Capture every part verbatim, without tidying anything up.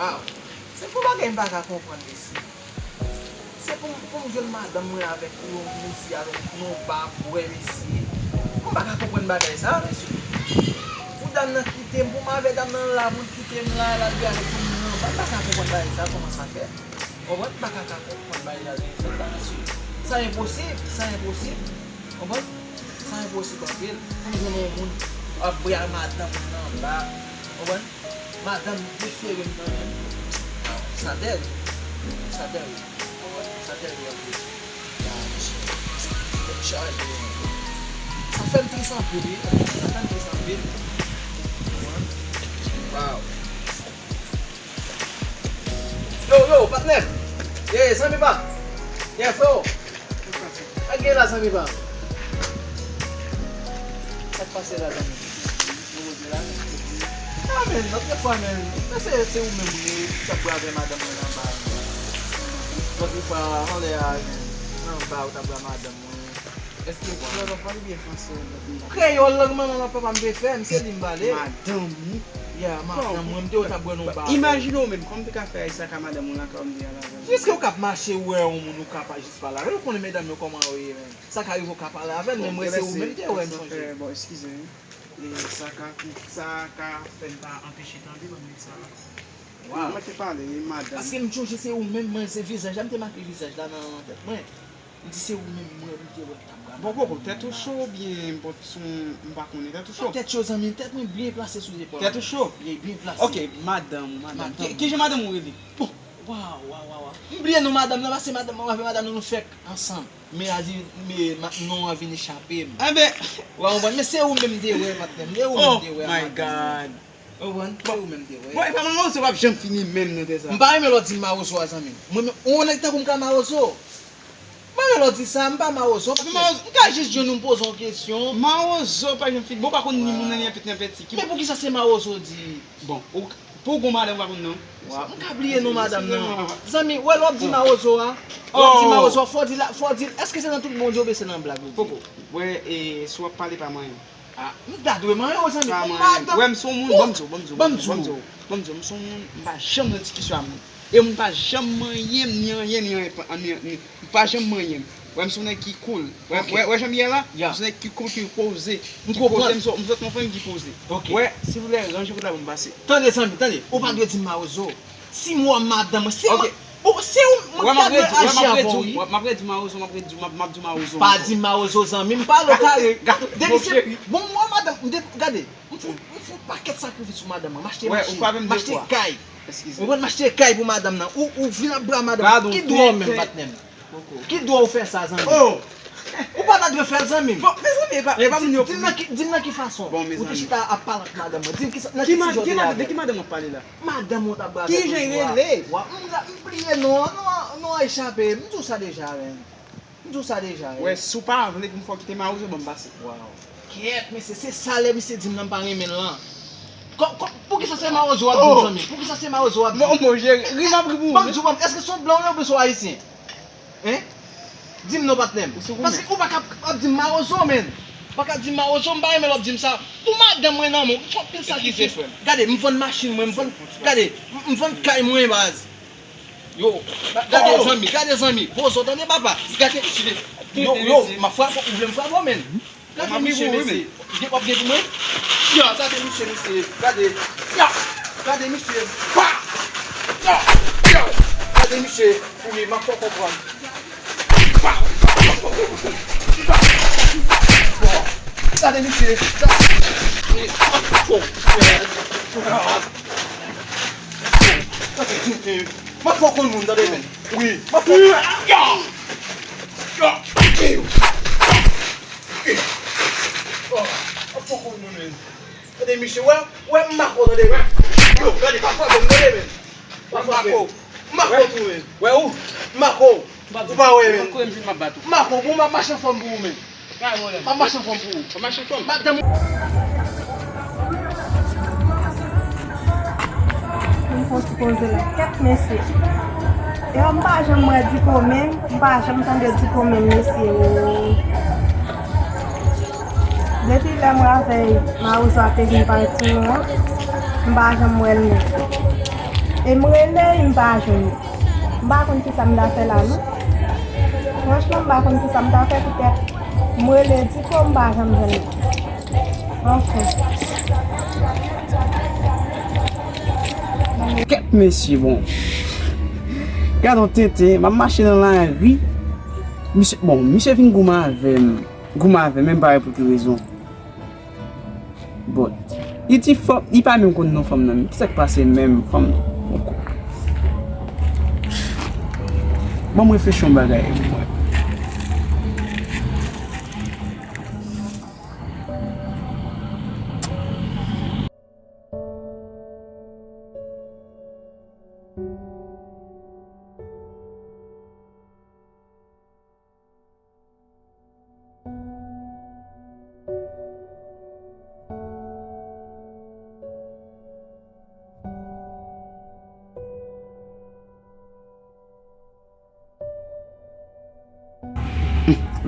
Waw, se gwo bagay m pa ka konprann, mesye. Se pou, pou m jwenn madanm mwen avèk yon mesye, avèk yon ba bwè, mesye. M pa ka konprann bagay sa, mesye. Pou dam nan kite m, pou m avè dam nan la, pou l kite m la, l al bwè avèk yon moun nan ba, m pa ka konprann bagay sa, kòman sa fèt. Konprann? M pa ka, ka konprann bagay la, mesye. Sa enposib, sa enposib. Konprann? Sa enposib anpil. Pou m jwenn yon moun ap bwè ak madanm mwen nan ba. Konprann? Madanm prefere m nan men. Sa tèl. Sa tèl. Sa tèl anpil. Tèt chaje. Sa fè m tris anpil, wi. Sa fè m tris anpil. Waw. Yo, yo, patnè. Ye, zanmi pa m. Ye, freo. Sa k gen la, zanmi pa m? Sa k pase la, zanmi? Mwen poze la, men. Ah, men, lòt fwa, men, men se, se ou menm, wi, ki t ap bwè avè madanm mwen anba. Lòt fwa, anlè a, men, anba, ou t ap bwè madanm mwen. Èske w pale byen franse, ou byen? Kreyòl, lang manman papa m te fè m, se li m pale. Madanm ou? Ya, madanm mwen, m te wè w t ap bwè nan yon ba. Imajine w menm, kòman w te ka fè sa ka madanm ou lakay w, m te al avè l? Jiske w k ap mache, ou wè yon moun, ou ka pa jis pale avè l, ou konnen medam yo kòman yo ye, men. Sa ka rive w ka pale avè l, men mwen se ou menm te wè m chonje. Bon, eskize, wi. E sa ka, sa ka fè m pa anpeche tande, ban m di sa. Waw. Mwen te pale, e madanm. Paske m chonje se ou menm, mwen se vizaj la, m te make vizaj la nan, nan tèt mwen. M di se ou menm, mwen, m te wè m t ap bwè. Bon, Koko, tèt ou cho oubyen bon, sou, m pa konnen, tèt ou cho? Tèt cho, zanmi, tèt mwen byen plase sou zepòl mwen. Tèt ou cho? Ye, byen plase. Ok, madanm ou, madanm. Ki, ki jan madanm ou rele? Bon, waw, waw, waw, waw. M bliye non madanm nan, paske madanm mwen avè madanm nan nou fèk ansanm. Men a di, men ma-, non an vin echape m. Enben. Ou konprann? Men se ou menm m te wè, patnè m. Se ou menm m te wè a madanm nan. Oh my God. Ou konprann? Se ou menm m te wè. Bon, e pa mawozo p ap janm fini menm nan tè sa. M pa renmen lè w di m mawozo a, zanmi m. Mwen menm, yon nèg tankou m ka mawozo? M pa renmen lè w di sa, m pa mawozo. M ka jis jwenn ou m poze w kesyon. Mawozo pa janm fini. Bon, ou pa konn ni moun nan ni anpèt ni anpèti. Men poukisa se mawozo w di? Bon, ou Pou w gon madanm ou pa konn non. Waw, m ka bliye non madanm nan. Zanmi, wè lè w ap di mawozo a, lè w ap di mawozo a, fò w di la, fò w di l, èske se nan tout Bondye oubyen se nan blag ou di? Poko. Wè, e, si w ap pale pa manyen. Ah, m ta dwe manyen w, zanmi. Pa manyen. Wè, m se yon moun, ban m di w, ban m di w, ban m di w, ban m di w, m se yon moun, m pa janm nan diskisyon ak moun. E moun pa janm manyen m, ni anyen, ni anyen, ni, ni, M pa janm manyen m. Wè, m se yon nèg ki cool. Wè, wè, wè jan m ye la? M se yon nèg ki cool, ki poze. Ki poze, m se, m se yon fanm ki poze. Wè, silvouplè, ranje kote la pou m pase. Tande, zanmi, tande. Ou pa dwe di m mawozo. Si m wè madanm mwen, se mwen, bon, se ou, mwen ta dwe aji avè w, wi. M ap redi w mawozo, m ap redi w, m ap, m ap di w mawozo ankò. Pa di m mawozo, zanmi m, pale w kare. Depi se, bon, m wè madanm, m te, gade, m fout, m fout pakèt sakrifis pou madanm mwen. M achte machin, m achte kay. Ou konn m achte kay pou madanm nan. Ou, ou vin ap bwè madanm nan. Ki dwa w menm, patnè m? Ki dwa w fè sa, zanmi? Oh! Ou pa ta dwe fè l, zanmi m. Bon, mezanmi, e pa, e pa moun yo. Di m nan ki, di m nan ki fason ou te chita ap pale ak madanm mwen. Di m ki sa, nan ki sijè w te avè l. De ki madanm w ap pale la? Madanm ou t ap bwè avè l. Ki jan l rele? Wa, m, m bliye non an, non an, non an echape. M di w sa deja, men. M di w sa deja, wi. Wè, si w pa vle pou m fè w kite mawozo, ban m pase. Waw. Kèt, mesye, se sa lè misye di m nan m pa renmen l lan. Kò, kò, poukisa se mawozo w ap di m, zanmi? Poukisa se mawozo w ap di m? Bon, bon, jere, ri m ap ri pou ou. Ban m di w, ban m, èske se yon blan w ye oubyen se yon ayisyen? Hein? Di m non, patnè m. Paske ou pa ka ap di m mawozo, menn. Ou pa ka di m mawozo, m pa renmen lè w ap di m sa. Pou madanm mwen nan men w, m fè anpil sakrifis. Gade, m vann machin mwen, m vann, gade, m, m vann kay mwen, baz. Yo, gade zanmi, gade zanmi. Pozo, tande papa. Gade, yo, yo, m ap frape w, ou vle m frape w, menn? Gade misye, mesye. Gen w ap gen pou mwen? Yo, gade misye, mesye. Gade. Yo, gade misye. Pa! Yo, yo. Gade misye. Wi, m ap fè w konprann. Pa! Pa! Gade misye. Gade. M ap fè w konn moun, tande, men. Wi, m ap fè w konn. Yo! Yo! Yo! Oh, m ap fè w konn moun, men. Tande, misye, wè, wè, m mako, tande, men. Yo, gade, pa frape m, tande, men. Pa frape m. M mako tou, men. Wè ou? M mako. Ou pa wè, men. M mako, m ap bat ou. M mako, bon, m ap mache anfòm pou ou, men. M ap mache anfòm pou ou. W ap mache anfòm? Madanm ou. M fè yon ti poze la. Kèt mesye. Yo, m pa janm wè Dikome, m pa janm tande Dikome, mesye, o. Depi lè mwen avè mawozo a te vin pale ti mwen, m pa janm wè l menm. E m rele, m pa jwenn li. M pa konn kisa m ta fè la, non. Franchman, m pa konn kisa m ta fè, poutèt m rele Diko, m pa janm jwenn li. Anfen. Kèt mesye, bon. Gad yon tenten, m ap mache nan lari. Misye, bon, misye vin goumen avè m. Goumen avè m, men m pa wè pou ki rezon. Bon, li di fanm, li pa menm konn non fanm nan. Kisa k pase menm fanm nan? Bon, mwen reflechi yon bagay.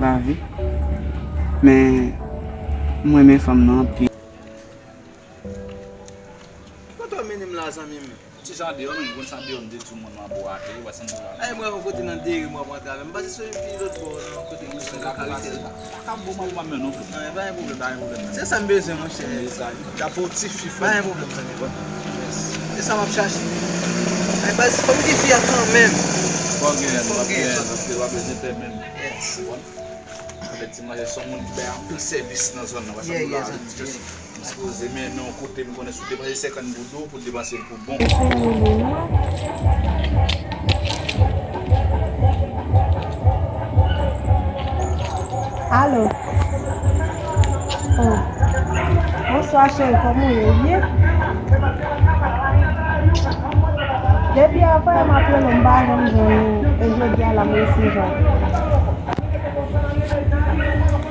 Lavi. Men, mwen renmen fanm nan anpil. Ki kote w mennen m la, zanmi m? Ti jan deyò, men, m konn sa deyò, m te di w mwen, mwen ap bo atè, w ap santi la. Ay, mwen, yon kote nan deri, mwen, mwen travè. M pase sou yon pi lòt bò, nan kote mwen, nan Karifè. Pa ka bon, mwen, mwen, men, non. Nan, pa gen pwoblèm, pa gen pwoblèm. Se sa m bezwen, monchè. Se sa. Dapò ti fi, pa gen pwoblèm, zanmi. Bon. Yes. Se sa m ap chache. Ay, baz, fò m gen fi a kanmenm. Fò gen, fò gen, paske w ap bezwen fè menm. Yes. Bon. Avèti mwen, se yon moun ki bay anpil sèvis nan zòn nan. Wè sa m di la, just m sipoze mennen w kote m konnen si w depanse senkant goud ou pou depanse l pou bon. Alo. Oh. Bonswa, cheri, kòman w ye? Ou byen? Depi yè m ap rele w, m pa janm jwenn ou. E jodi a la, m resi jwenn ou.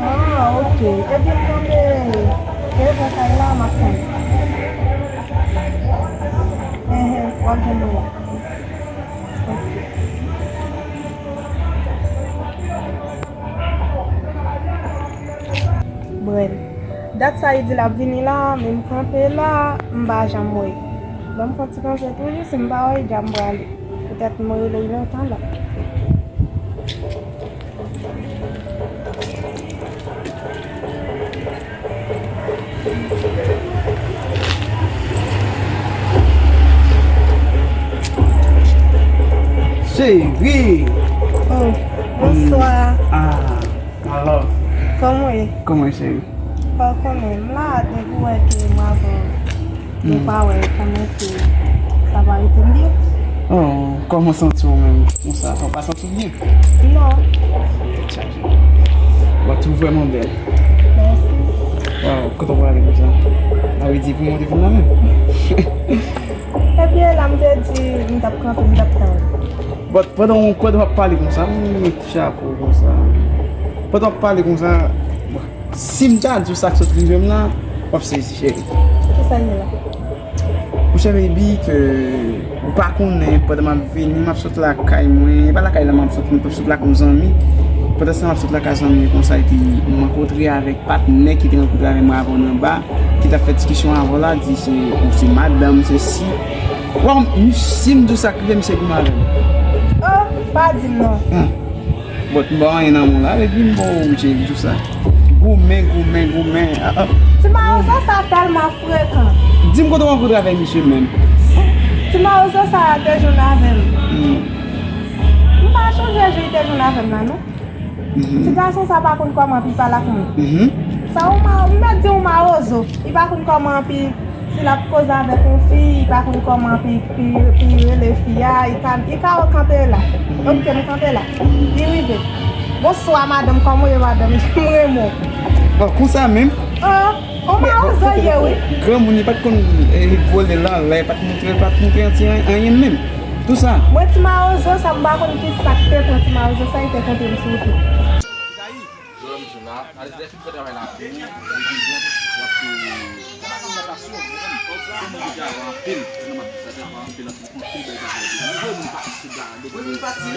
Ah, ok. Ebyen, m kanpe devan kay la, m ap tann. Enhen, w ap jwenn mwen la. Ok. Brèn. Dat sa li di l ap vini la, men m kanpe la, m pa janm wè. Ban m fè yon ti kanpe toujou, si m pa wè l, dja m prale. Poutèt m rele l lontan la. Cheri! Oh, bonswa. Ah, my love. Kòman w ye? Kòman w ye, cheri? Ou konnen, m la, depi w wè ke m avè w, nou pa wè, konnen ke sa pa rete m byen. Oh, kòman w santi w menm? Konsa, ou pa santi w byen? Non. Tèt chaje. Ou tou vrèman bèl. Mèsi. Waw, kontan w pale konsa. Sa vle di pou mwen te vin la menm. Ebyen, la m te di, m t ap kanpe, m t ap tann. But pandan w, pandan w ap pale konsa, m met chapo konsa. Pandan w ap pale konsa, bon, si m ta di w sa k sot rive m la, w ap sezi, cheri. Kisa l ye la? Monchè baby, ke ou pa konnen, pandan m ap vini, m ap sot lakay mwen, e pa lakay la m ap sot, m ap sot lakay yon zanmi. Pandan sa, m ap sot lakay zanmi konsa, epi m rankontre avèk patnè ki te rankontre avèk mwen avè w nan ba, ki t ap fè diskisyon avè w la, di se, ou se madanm, se si. Waw, m, si m di w sa k rive, misye goumen avè m. Oh, pa di m non. Hmm. Bon, m ba w anyen nan men w la, epi m ba w oubyen di w sa. Goumen, goumen, goumen. Ah, ah. Ti mawozo sa tèlman frekan. Di m kote w rankontre avèk misye menm. Ti mawozo sa te jwenn avè m. Hmm. M pa chonje jan li te jwenn avè m la, non. Mhm. Ti gason sa pa konn kòman pou l pale ak moun. Mhm. Sa yon ma-, m mèt di yon mawozo. Li pa konn kòman pou, si l ap koze avèk yon fi, li pa konn kòman pou, pou, pou rele fi a, li ka, li ka kanpe la. Mhm. Ok, m kanpe la. Li rive. Bonswa, madanm, kòman w ye, madanm? M renmen w. Oh, konsa menm? Oh. Yon mawozo ye, wi. Granmoun li pa t konn, eh, vole l anlè, pa t montre, pa t montre anti an-, anyen menm. Tou sa. Mwen ti mawozo sa, m pa konn ki sa k te pran ti mawozo sa, li te kanpe m sou wout la. Jòm jou la, al dèfin fè travay la pou ou, li di bon, w ap tou. Sa pa konn nan pasyon, ou konprann? Ou konn moun ki travay anpil, nan mat sa travay anpil, anpil, anpil bèl travay. Ou vle moun pati la, de moun pati.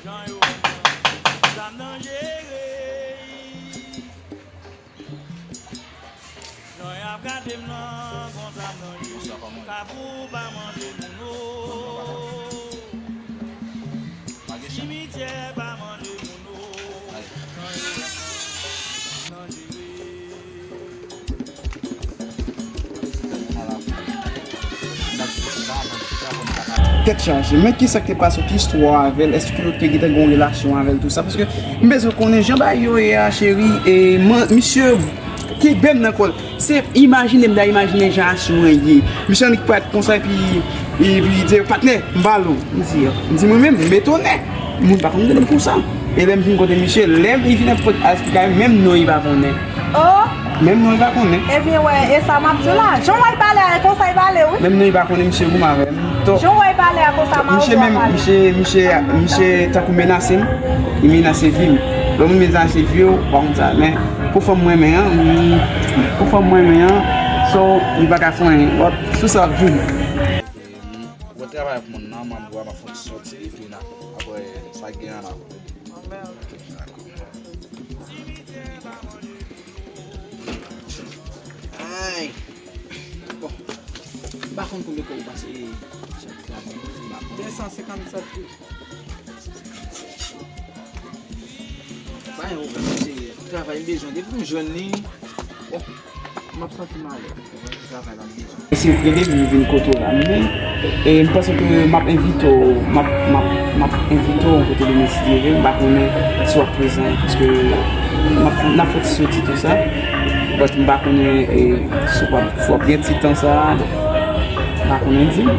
Jan yo, zam nan jere. Bonsoir, kòman w ye? Kafou pa manje moun o. Simitye pa manje moun o. Tèt chaje. Men kisa k te pase, ki istwa avè l? Èske w te gentan gen yon relasyon avè l, tou sa? Paske m bezwen konnen jan bagay yo ye a, cheri. E man, misye kenbe m nan kò l. Se imajine m ta imajine jan asyon an ye. Misye annik parèt konsa, epi, epi li di, "Patnè, m pale w." M di, m di, "Mwen menm?" M etone. Moun pa konn gade m konsa. E lè m vin kote misye, lè m vin ap esplike, menm non li pa konnen. Oh! Menm non li pa konnen. Ebyen, wè, e sa m ap di w la. Jan w wè l pale a, e konsa l pale, wi. Menm non li pa konnen, misye goumen avè m. To- Jan w wè l pale a, konsa m ap di w pale. Misye menm, misye, misye, misye tankou menase m. Li menase vi m. Lè moun menase vi w, ou pa konn sa. Men, pou fanm mwen renmen an, mm, pou fanm mwen renmen an, so, li pa ka fè anyen. Wap, sou sa w ap di m. Bon travay ak moun nan, m ap fè yon ti sòti, epi n ap, apre, sa gen an ap. Ay. Bon. M pa konn konbyen kòb ou pase chak travay, m pa konn. De san senkannsèt wi. Pa yon pwoblèm, se travay m bezwen. Depi m jwenn li, bon, m ap santi m alèz. Travay la m bezwen. Se premye m vin kote w la, men, e, m panse ke m ap envite w, m ap, m ap, m ap envite w kote Dominique, si Dye vle, m pa konnen si w ap prezan, paske m ap, n ap fè ti soti tou sa, but m pa konnen, e, si w ap, si w ap gen ti tan sa a, m pa konnen, di m.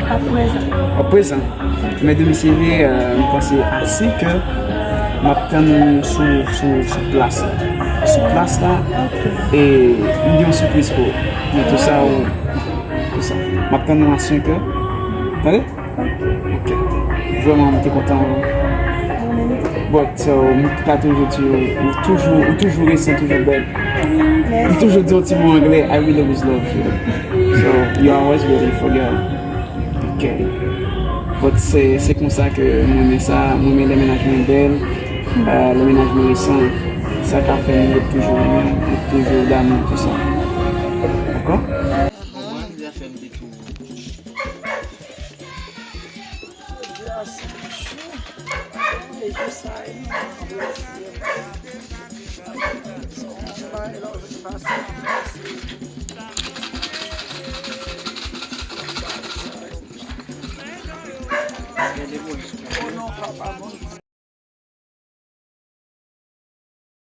Ap prezan. W ap prezan. Men Dominique, si Dye vle, euh, m panse a senk è, m ap tann ou sou, sou, sou plas la. Sou plas la, e m gen yon sipriz pou ou. Men tou sa, ou, tou sa. M ap tann ou a senk è. Tande? Ok. Vrèman, m te kontan. But, uh, m ta toujou di ou, ou toujou, ou toujou resan, toujou bèl. M toujou di yon ti mo anglè, "I will always love you." So, you are always beautiful, girl. Ok. But se, se konsa ke mwen renmen sa, mwen renmen lè mennaj mwen bèl, euh, lè mennaj mwen resan. Sa ka fè nou ret toujou renmen, ret toujou damou, tou sa. Dakò? Konprann, zafè m te tou. Jodi a se jou, e jou sa a, nou apresye. So, anba e la, ou vin pase, pase. Oh non, papa, bon.